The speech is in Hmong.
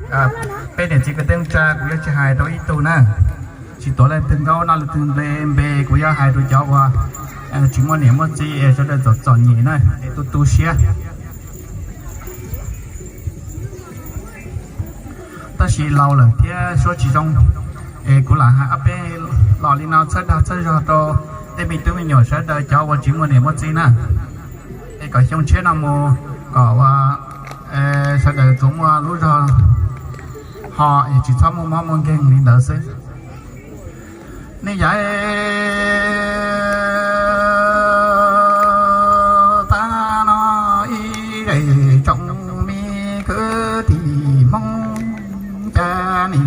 Peb niam txiv kwv tij neej tsa kuv yuav tsis hais rau ib tug na, tsis tuav leej twg nkaub noj leej twg npe, kuv yuav hais rau cov uas tsis muaj niam muaj txiv, sawv daws txom txom nyem na, es tu tu siab. Tab sis laus lawm thiab suab tsis zoo, es kuv lam hais ob peb los li no txhawb dag txhawb zog rau tej me tub me nyuam sawv daws cov uas tsis muaj niam muaj txiv na, es kom xyoo tshiab no mus kom uas sawv daws tsuas muaj lub zog ho es tsis txhob muaj mob muaj nkeeg li ntawd xwb. Nej yav tag no ib zej tsoom me kwv tij Hmoob ca ne